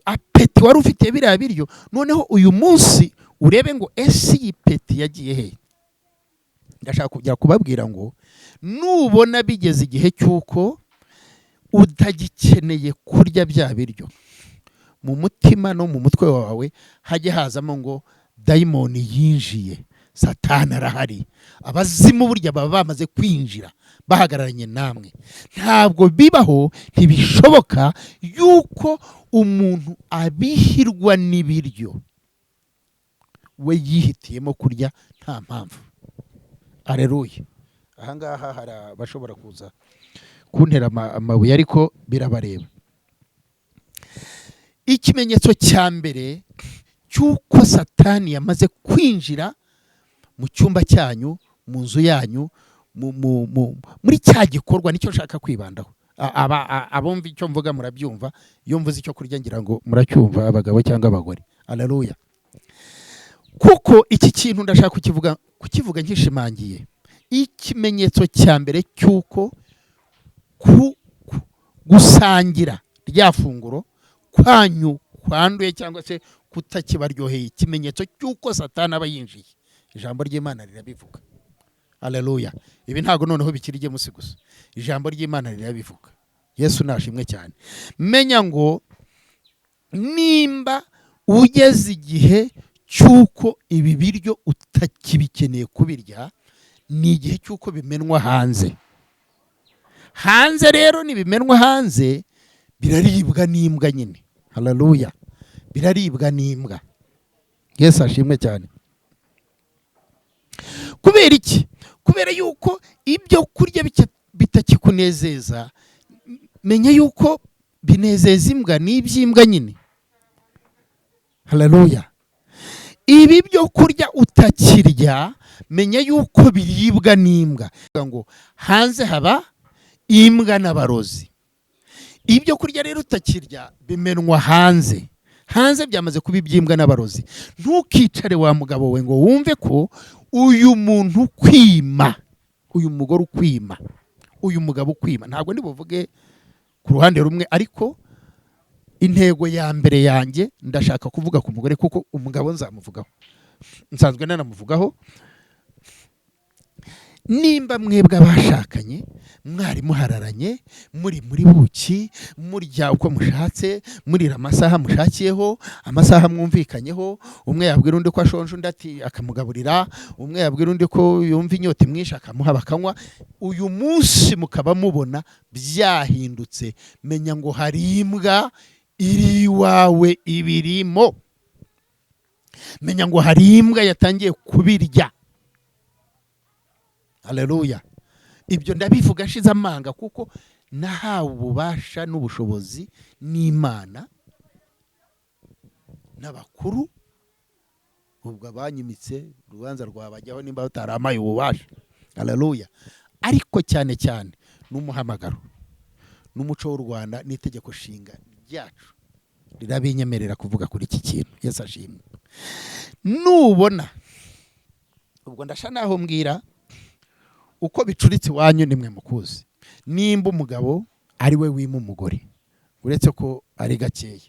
[SPEAKER 1] appétit wari ufite biriya biryo. Noneho uyu munsi urebe ngo: ese iyi appétit yagiye he? Ndashaka kujya kubabwira ngo nubona bigeze igihe cy'uko utagikeneye kurya bya biryo, mu mutima no mu mutwe wawe hajye hazamo ngo dayimoni yinjiye, Satani arahari. Abazimu burya baba bamaze kwinjira, bahagararanye namwe. Ntabwo bibaho, ntibishoboka yuko umuntu abihirwa n'ibiryo we yihitiyemo kurya nta mpamvu. Areruye! Ahangaha hari abashobora kuza kuntera amabuye, ariko birabareba. Ikimenyetso cya mbere cy'uko Satani yamaze kwinjira mu cyumba cyanyu, mu nzu yanyu, muri cya gikorwa, nicyo nshaka kwibandaho. Abumva icyo mvuga murabyumva. Iyo mvuze icyo kurya, ngira ngo muracyumva, abagabo cyangwa abagore. Aleluya! Kuko iki kintu ndashaka kukivuga nkishimangiye. Ikimenyetso cya mbere cy'uko gusangira rya funguro kwanyu kwanduye cyangwa se kutakibaryoheye, ikimenyetso cy'uko Satani aba yinjiye, ijambo ry'Imana rirabivuga. Aleluya! Ibi ntabwo noneho bikiri munsi gusa, ijambo ry'Imana rirabivuga. Yesu nashimwe cyane. Menya ngo nimba ugeze igihe cy'uko ibi biryo utakibikeneye kubirya, ni igihe cy'uko bimenwa hanze. Hanze rero nibimenwa hanze, biraribwa n'imbwa nyine. Haleluya! Biraribwa n'imbwa. Yesu ashimwe cyane. Kubera iki? Kubera yuko ibyo kurya bitakikunezeza, menya yuko binezeza imbwa, ni iby'imbwa nyine. Haleluya! Ibi byo kurya utakirya, menya yuko biribwa n'imbwa. Ngo hanze haba imbwa n'abarozi. Ibyo kurya rero utakirya bimenwa hanze. Hanze byamaze kuba iby'imbwa n'abarozi. Ntukicare, wa mugabo we, ngo wumve ko uyu muntu ukwima, uyu mugore ukwima, uyu mugabo ukwima. Ntabwo ndi buvuge ku ruhande rumwe, ariko intego ya mbere yanjye ndashaka kuvuga ku mugore, kuko umugabo nzamuvugaho, nsanzwe nanamuvugaho. Nimba mwebwe abashakanye mwari muhararanye, muri muri buki, murya uko mushatse, murira amasaha mushakiyeho, amasaha mwumvikanyeho, umwe yabwira undi ko ashonje, undi ati akamugaburira, umwe yabwira undi ko yumva inyota imwishe, akamuha bakanywa, uyu munsi mukaba mubona byahindutse, menya ngo hari imbwa iri iwawe ibirimo. Menya ngo hari imbwa yatangiye kubirya. Haleluya! Ibyo ndabivuga nshize amanga, kuko nahawe ububasha n'ubushobozi n'Imana n'abakuru. Ubwo abanyimitse urubanza rwabajyaho nimba bataramaye ububasha. Haleluya. Ariko cyane cyane n'umuhamagaro n'umuco w'u Rwanda n'itegeko nshinga ryacu rirabinyemerera kuvuga kuri iki kintu. Yesu ashimwe. Nubona ubwo ndasha naho mbwira uko bicuritse iwanyu nimwe mukuzi. Nimba umugabo ari we wima umugore, uretse ko ari gakeya,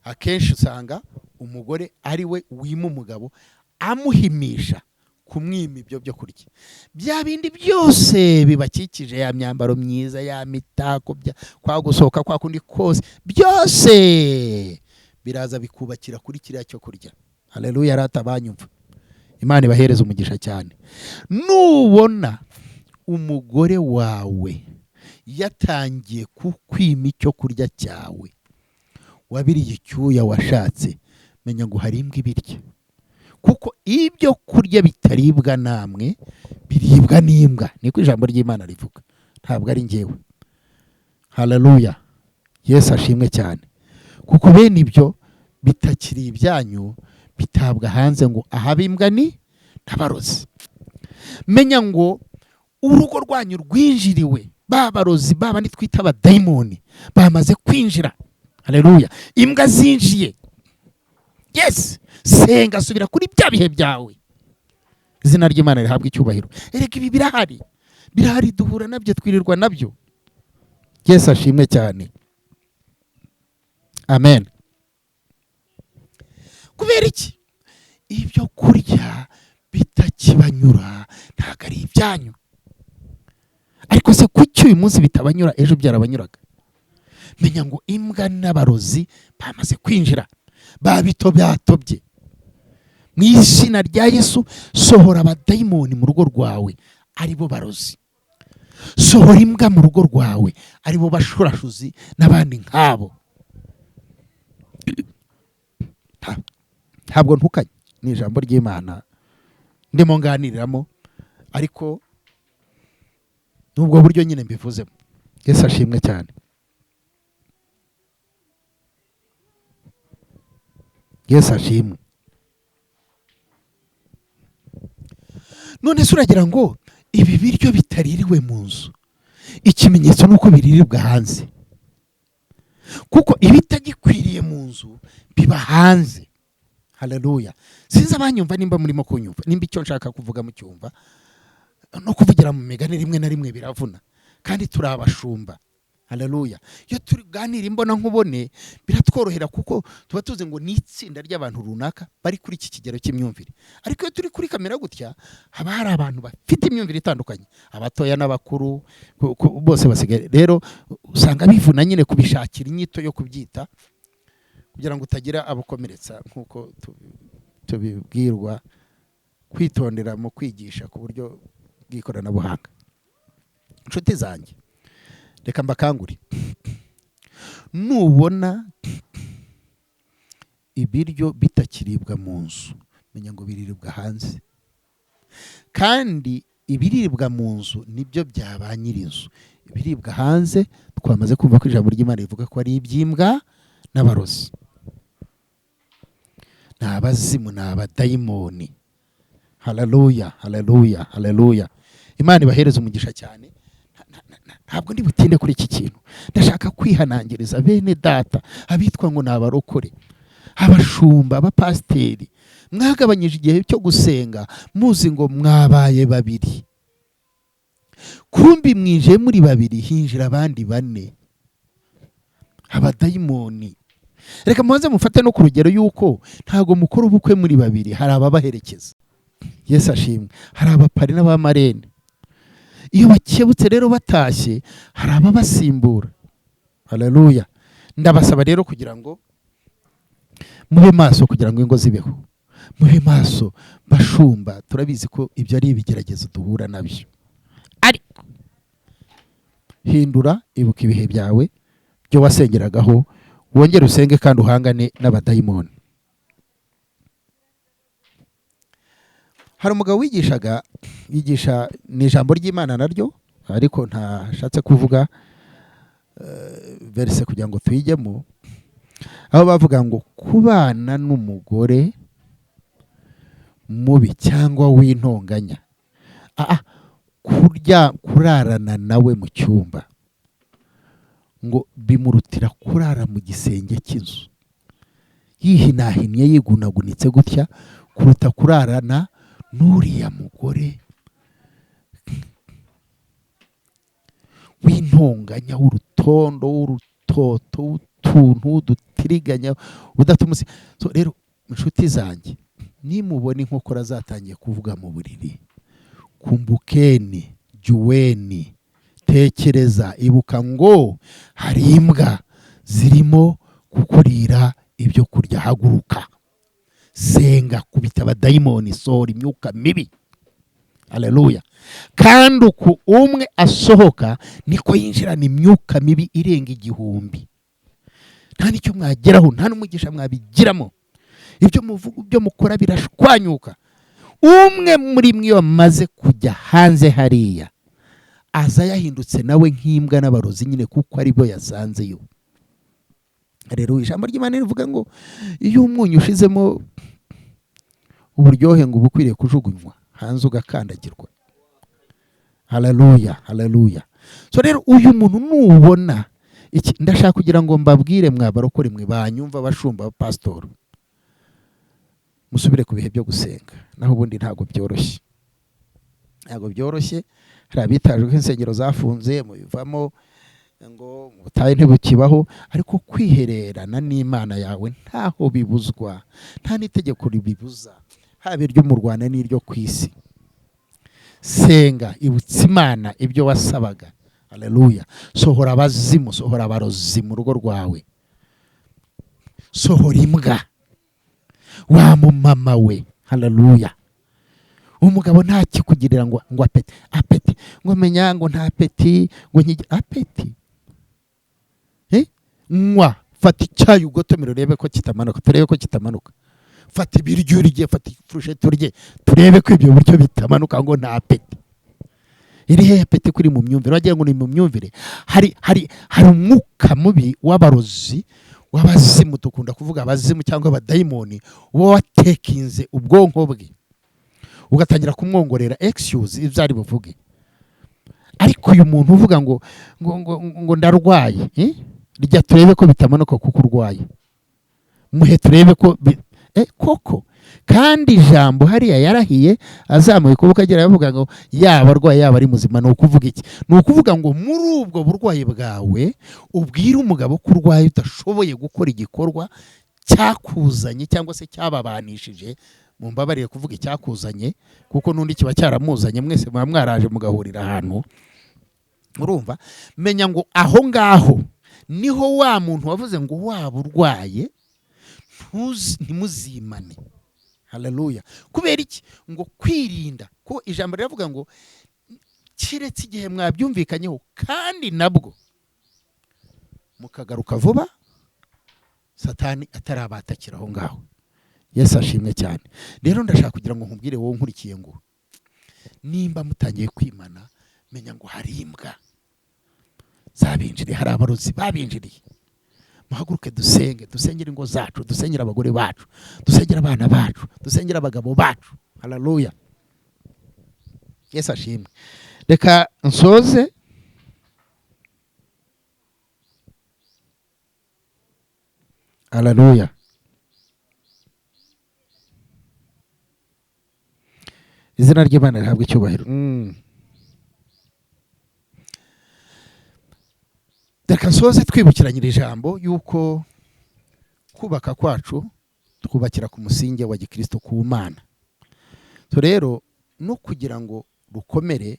[SPEAKER 1] akenshi usanga umugore ari we wima umugabo, amuhimisha kumwima ibyo byo kurya, bya bindi byose bibakikije, ya myambaro myiza, ya mitako, kwa gusohoka kwa kundi kose, byose biraza bikubakira kuri kiriya cyo kurya. Haleluya. Rata banyumva, Imana ibahereza umugisha cyane. Nubona umugore wawe yatangiye kukwima icyo kurya cyawe wabiriye icyuya washatse, menya ngo hari imbwa ibirya, kuko ibyo kurya bitaribwa namwe biribwa n'imbwa. Niko ijambo ry'Imana rivuga, ntabwo ari njyewe. Haleluya. Yesu ashimwe cyane. Kuko bene ibyo bitakiri ibyanyu bitabwa hanze ngo ahabe imbwa ni n'abarozi. Menya ngo urugo rwanyu rwinjiriwe, babarozi baba nitwita abadayimoni bamaze kwinjira. Haleluya. Imbwa zinjiye. Yes, senga, subira kuri bya bihe byawe. Izina ry'Imana rihabwa icyubahiro. Erega ibi birahari, birahari, duhura nabyo, twirirwa nabyo. Yesu ashimwe cyane. Amen. Kubera iki ibyo kurya bitakibanyura? Ntabwo ari ibyanyu. Ariko se kuki uyu munsi bitabanyura, ejo byarabanyuraga? Menya ngo imbwa n'abarozi bamaze kwinjira, babitobyatobye. Mu izina rya Yesu, sohora abadayimoni mu rugo rwawe aribo barozi, sohora imbwa mu rugo rwawe aribo bashurashuzi n'abandi nk'abo. Ntabwo ntukanye, ni ijambo ry'Imana ndimo nganiriramo, ariko nubwo buryo nyine mbivuzemo. Yesu ashimwe cyane. Yesu ashimwe. None se uragira ngo ibi biryo bitaririwe mu nzu, ikimenyetso nuko biririrwa hanze, kuko ibitagikwiriye mu nzu biba hanze. Haleluya. Sinzi abanyumva nimba murimo kunyumva, nimba icyo nshaka kuvuga mucyumva. No kuvugira mu migani rimwe na rimwe biravuna, kandi turi abashumba. Haleluya. Iyo tuganira imbona nkubone biratworohera, kuko tuba tuzi ngo ni itsinda ry'abantu runaka bari kuri iki kigero cy'imyumvire. Ariko iyo turi kuri kamera gutya, haba hari abantu bafite imyumvire itandukanye, abatoya n'abakuru, bose basigaye. Rero usanga bivuna nyine kubishakira inyito yo kubyita, kugira ngo utagira abakomeretsa, nk'uko tubibwirwa kwitondera mu kwigisha ku buryo bw'ikoranabuhanga. Inshuti zanjye, reka mbakangure. Nubona ibiryo bitakiribwa mu nzu, menya ngo biriribwa hanze, kandi ibiribwa mu nzu nibyo bya ba nyir'inzu. Ibiribwa hanze twamaze kumva ko ijambo ry'Imana rivuga ko ari iby'imbwa n'abarozi, ni abazimu, ni abadayimoni. Haleluya, haleluya, haleluya. Imana ibahereze umugisha cyane. Ntabwo ndi butinde kuri iki kintu. Ndashaka kwihanangiriza bene data abitwa ngo ni abarokore, abashumba, abapasiteri. Mwagabanyije igihe cyo gusenga muzi ngo mwabaye babiri, kumbi mwinjiye muri babiri hinjira abandi bane, abadayimoni. Reka mubanze mufate no ku rugero yuko ntabwo mukora ubukwe muri babiri, hari ababaherekeza. Yesu ashimwe. Hari abapari n'abamarene. Iyo bakebutse rero batashye, hari ababasimbura. Haleluya. Ndabasaba rero kugira ngo mube maso, kugira ngo ingo zibeho. Mube maso bashumba, turabizi ko ibyo ari ibigeragezo duhura nabyo, ariko hindura, ibuka ibihe byawe byo wasengeragaho, wongere usenge kandi uhangane n'abadayimoni. Hari umugabo wigishaga, yigisha ni ijambo ry'Imana naryo, ariko ntashatse kuvuga verse kugira ngo tuyijyemo, aho bavuga ngo kubana n'umugore mubi cyangwa w'intonganya, kurya kurarana nawe mu cyumba ngo bimurutira kurara mu gisenge cy'inzu yihinahinnye yigunagunitse gutya, kuruta kurarana n'uriya mugore w'intonganya, w'urutondo, w'urutoto, w'utuntu w'udutiriganya udatuma. So rero inshuti zanjye, nimubona inkokora zatangiye kuvuga mu buriri, kumbukeni, juweni, tekereza, ibuka ngo hari imbwa zirimo kukurira ibyo kurya, haguruka, senga, kubita abadayimoni, sohora imyuka mibi. Haleluya. Kandi uku umwe asohoka niko yinjirana imyuka mibi irenga 1000. Nta n'icyo mwageraho, nta n'umugisha mwabigiramo, ibyo muvuga, ibyo mukora birashwanyuka. Umwe muri mwe wamaze kujya hanze hariya aza yahindutse nawe nk'imbwa n'abarozi nyine, kuko ari bo yasanzeyo. Rero ijambo ry'Imana rivuga ngo iyo umunyu ushizemo uburyohe ngo uba ukwiriye kujugunywa hanze ugakandagirwa. Haleluya, haleluya. So rero uyu muntu nubona iki, ndashaka kugira ngo mbabwire mwabarokore mwe banyumva, bashumba, pastor, musubire ku bihe byo gusenga, naho ubundi ntago byoroshye, ntago byoroshye. Hari abitajwe ko insengero zafunze mubivamo ngo ubutayu ntibukibaho, ariko kwihererana n'Imana yawe ntaho bibuzwa, nta n'itegeko ribibuza, haba iryo mu Rwanda n'iryo ku isi. Senga, ibutsa Imana ibyo wasabaga. Haleluya. Sohora abazimu, sohora abarozi mu rugo rwawe, sohora imbwa wa mumama we. Haleluya. Umugabo ntakikugirira ngo appétit, appétit, ngo menya ngo nta appétit, ngo nkigi appétit. Nywa, fata icyayi ugotomera urebe ko kitamanuka, turebe ko kitamanuka. Fata ibiryo urye, fata ifurusheti urye, turebe ko ibyo buryo bitamanuka ngo nta appétit. Iri he appétit kuri mu myumvire? Wagira ngo ni mu myumvire. Hari hari hari umwuka mubi w'abarozi, w'abazimu, dukunda kuvuga abazimu cyangwa abadayimoni, uba watekinze ubwonko bwe ugatangira kumwongorera excuse ibyo ari buvuge. Ariko uyu muntu uvuga ngo ngo ngo, ngo ndarwaye, rya turebe ko bitamanuka kuko urwaye, muhe turebe ko koko. Kandi ijambo hariya yarahiye azamuye ukuboko agira avuga ngo yaba arwaye yaba ari muzima. Ni ukuvuga iki? Ni ukuvuga ngo muri ubwo burwayi bwawe ubwire umugabo ko urwaye udashoboye gukora igikorwa cyakuzanye cyangwa se cyababanishije. Mumbabarire kuvuga icyakuzanye, kuko n'undi kiba cyaramuzanye, mwese muba mwaraje mugahurira ahantu. Urumva, menya ngo aho ngaho niho wa muntu wavuze ngo waba urwaye ntimuzimane. Haleluya. Kubera iki? Ngo kwirinda, ko ijambo riravuga ngo keretse igihe mwabyumvikanyeho, kandi nabwo mukagaruka vuba Satani atarabatakira aho ngaho. Yesu ashimwe cyane. Rero ndashaka kugira ngo nkubwire wowe nkurikiye ngo nimba mutangiye kwimana, menya ngo hari imbwa zabinjiriye, hari abarozi babinjiriye. Muhaguruke dusenge, dusengere ingo zacu, dusengere abagore bacu, dusengere abana bacu, dusengere abagabo bacu. Haleluya. Yesu ashimwe. Reka nsoze. Haleluya. Izina ry'Imana rihabwe icyubahiro. Reka nsoze twibukiranyira ijambo yuko kubaka kwacu twubakira ku musingi wa Gikristo, ku Mana. So rero no kugira ngo rukomere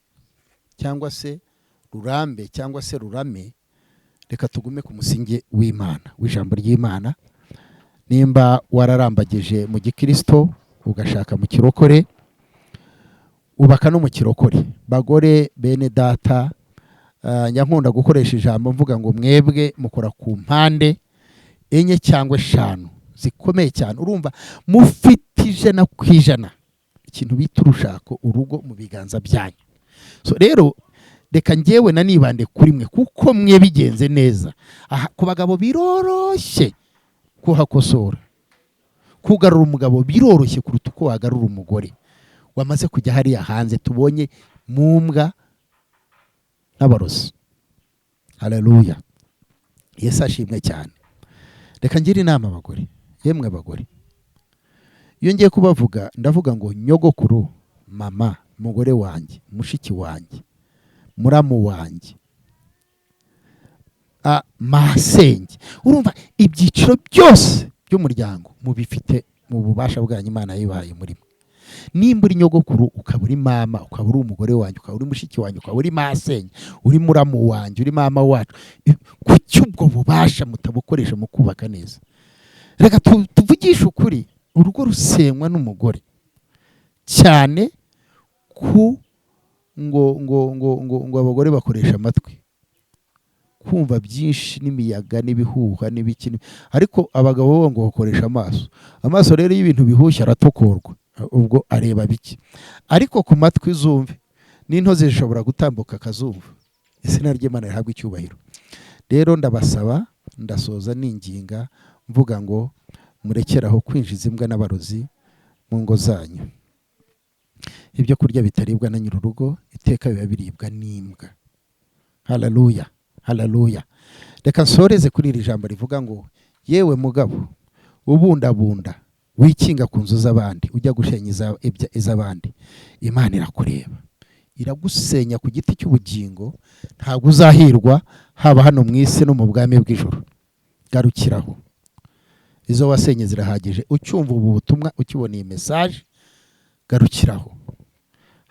[SPEAKER 1] cyangwa se rurambe cyangwa se rurame, reka tugume ku musingi w'Imana, w'ijambo ry'Imana. Nimba wararambagije mu Gikristo ugashaka mu kirokore, ubaka no mu kirokore. Bagore bene data, njya nkunda gukoresha ijambo mvuga ngo mwebwe mukora ku mpande 4 cyangwa 5 zikomeye cyane. Urumva mufite 100% Ikintu bita urushako, urugo mu biganza byanyu. So rero reka njyewe nanibande kuri mwe, kuko mwe bigenze neza. Aha ku bagabo biroroshye kuhakosora, kugarura umugabo biroroshye kuruta uko wagarura umugore wamaze kujya hariya hanze tubonye mu mbwa n'abarozi. Haleluya, Yesu ashimwe cyane. Reka ngire inama abagore. Yemwe abagore, iyo ngiye kubavuga ndavuga ngo nyogokuru, mama, mugore wanjye, mushiki wanjye, muramu wanjye, masenge. Urumva ibyiciro byose by'umuryango mubifite mu bubasha bwanyu, Imana yibahaye muri mwe. Nimba uri nyogokuru, ukaba uri mama, ukaba uri umugore wanjye, ukaba uri mushiki wanjye, ukaba uri masenge, uri muramu wanjye, uri mama wacu, kuki ubwo bubasha mutabukoresha mu kubaka neza? Reka tuvugishe ukuri, urugo rusenywa n'umugore cyane. Ku ngo abagore bakoresha amatwi kumva byinshi n'imiyaga n'ibihuha n'ibiki, ariko abagabo bo ngo bakoresha amaso. Amaso rero iyo ibintu bihushye aratokorwa, ubwo areba bike, ariko ku matwi zumve n'intozi zishobora gutambuka akazumva. Izina ry'Imana rihabwa icyubahiro. Rero ndabasaba, ndasoza ninginga mvuga ngo murekeraho kwinjiza imbwa n'abarozi mu ngo zanyu. Ibyo kurya bitaribwa na nyir'urugo iteka biba biribwa n'imbwa. Haleluya, haleluya. Reka nsoreze kuri iri jambo rivuga ngo: yewe mugabo ubundabunda, wikinga ku nzu z'abandi, ujya gushenya iz'abandi, Imana irakureba, iragusenya ku giti cy'ubugingo. Ntabwo uzahirwa haba hano mu isi no mu bwami bw'ijuru. Garukiraho, izo wasenye zirahagije. Ucyumva ubu butumwa, ukibona iyi message, garukiraho.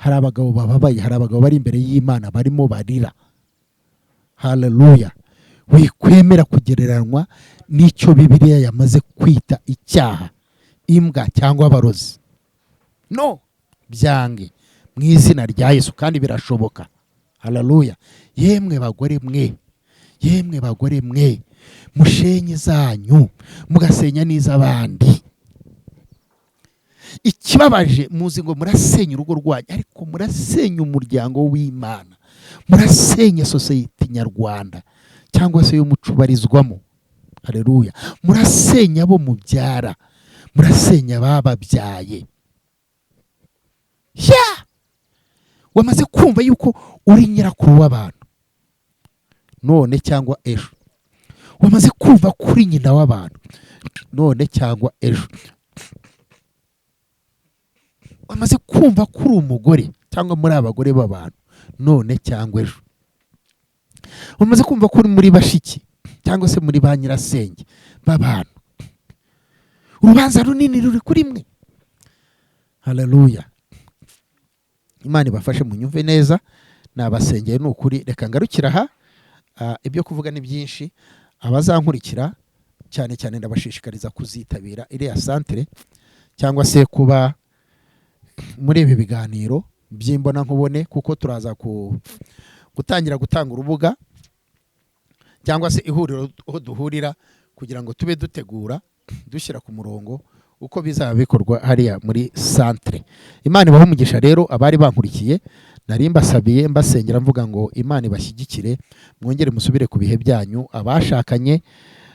[SPEAKER 1] Hari abagabo bababaye, hari abagabo bari imbere y'Imana barimo barira. Haleluya. Wikwemera kugereranywa n'icyo Bibiliya yamaze kwita icyaha, imbwa cyangwa abarozi. No byange mu izina rya Yesu, kandi birashoboka. Haleluya. Yemwe bagore mwe, yemwe bagore mwe mushenye zanyu mugasenya n'iz'abandi. Ikibabaje, muzi ngo murasenya urugo rwanyu, ariko murasenya umuryango w'Imana, murasenya sosiyete nyarwanda cyangwa se y'umuco ubarizwamo. Haleluya. Murasenya abo mubyara, murasenya abababyaye. Ya wamaze kumva yuko uri nyirakuru w'abantu none cyangwa ejo, wamaze kumva ko uri nyina w'abantu none cyangwa ejo, wamaze kumva ko uri umugore cyangwa muri abagore b'abantu none cyangwa ejo, wamaze kumva ko uri muri bashiki cyangwa se muri ba nyirasenge b'abantu. Urubanza runini ruri kuri mwe. Haleluya. Imana ibafashe munyumve neza, nabasengeye ni ukuri. Reka ngarukira aha. Ibyo kuvuga ni byinshi. Abazankurikira cyane cyane ndabashishikariza kuzitabira iriya santere cyangwa se kuba muri ibi biganiro by'imbonankubone, kuko turaza gutangira gutanga urubuga cyangwa se ihuriro aho duhurira kugira ngo tube dutegura, dushyira ku murongo uko bizaba bikorwa hariya muri santere. Imana ibahe umugisha. Rero abari bankurikiye, nari mbasabiye, mbasengera, mvuga ngo Imana ibashyigikire, mwongere musubire ku bihe byanyu. Abashakanye,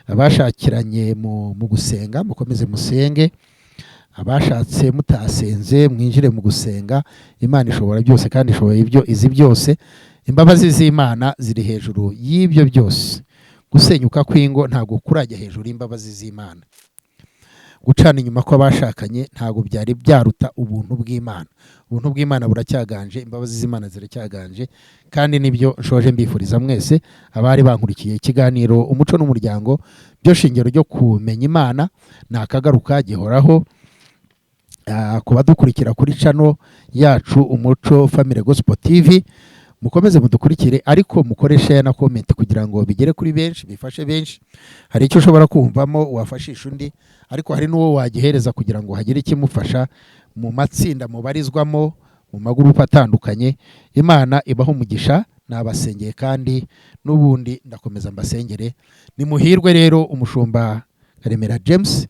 [SPEAKER 1] abashakiranye mu gusenga, mukomeze musenge. Abashatse mutasenze, mwinjire mu gusenga. Imana ishobora byose kandi ishoboye ibyo izi byose. Imbabazi z'Imana ziri hejuru y'ibyo byose. Gusenyuka kw'ingo ntabwo kurajya hejuru y'imbabazi z'Imana. Gucana inyuma kw'abashakanye ntabwo byari byaruta ubuntu bw'Imana. Ubuntu bw'Imana buracyaganje, imbabazi z'Imana ziracyaganje, kandi nibyo nshoje mbifuriza mwese abari bankurikiye. Ikiganiro Umuco n'Umuryango byo shingiro ryo kumenya Imana ni akagaruka gihoraho. Ku badukurikira kuri channel yacu Umuco Family Gospel TV, mukomeze mudukurikire, ariko mukore share na comment kugira ngo bigere kuri benshi, bifashe benshi. Hari icyo ushobora kumvamo wafashisha undi, ariko hari n'uwo wagihereza kugira ngo hagire ikimufasha mu matsinda mubarizwamo, mu magurupe atandukanye. Imana ibaho umugisha. Nabasengeye kandi n'ubundi ndakomeza mbasengere. Nimuhirwe rero. Umushumba Karemera James,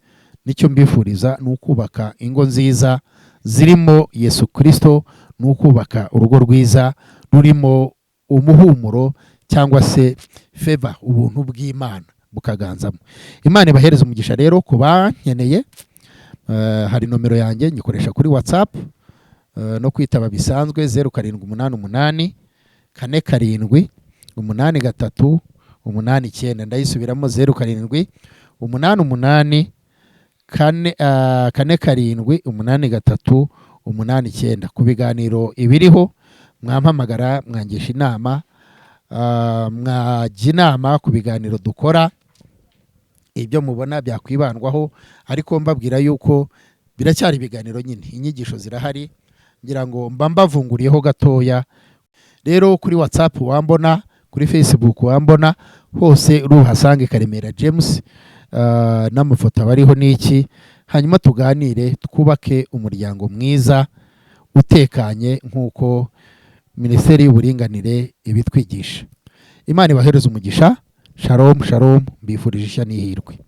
[SPEAKER 1] nicyo mbifuriza ni ukubaka ingo nziza. zirimo Yesu Kirisito, ni ukubaka urugo rwiza rurimo umuhumuro cyangwa se favor, ubuntu bw'Imana bukaganzamo. Imana ibahereza umugisha. Rero ku bankeneye, hari nomero yanjye nyikoresha kuri WhatsApp no kwitaba bisanzwe: 0788478389. Ndayisubiramo: 0788 478389. Ku biganiro ibiriho mwampamagara, mwangisha inama, mwajya inama ku biganiro dukora, ibyo mubona byakwibandwaho. Ariko mbabwira yuko biracyari ibiganiro nyine, inyigisho zirahari, ngira ngo mba mbavunguriyeho gatoya. Rero kuri WhatsApp wambona, kuri Facebook wambona, hose uruhasange Karemera James, n'amafoto aba ariho n'iki. Hanyuma tuganire, twubake umuryango mwiza utekanye nk'uko Minisiteri y'Uburinganire ibitwigisha. Imana ibahereze umugisha. Shalom, shalom. Mbifurije ishya n'ihirwe.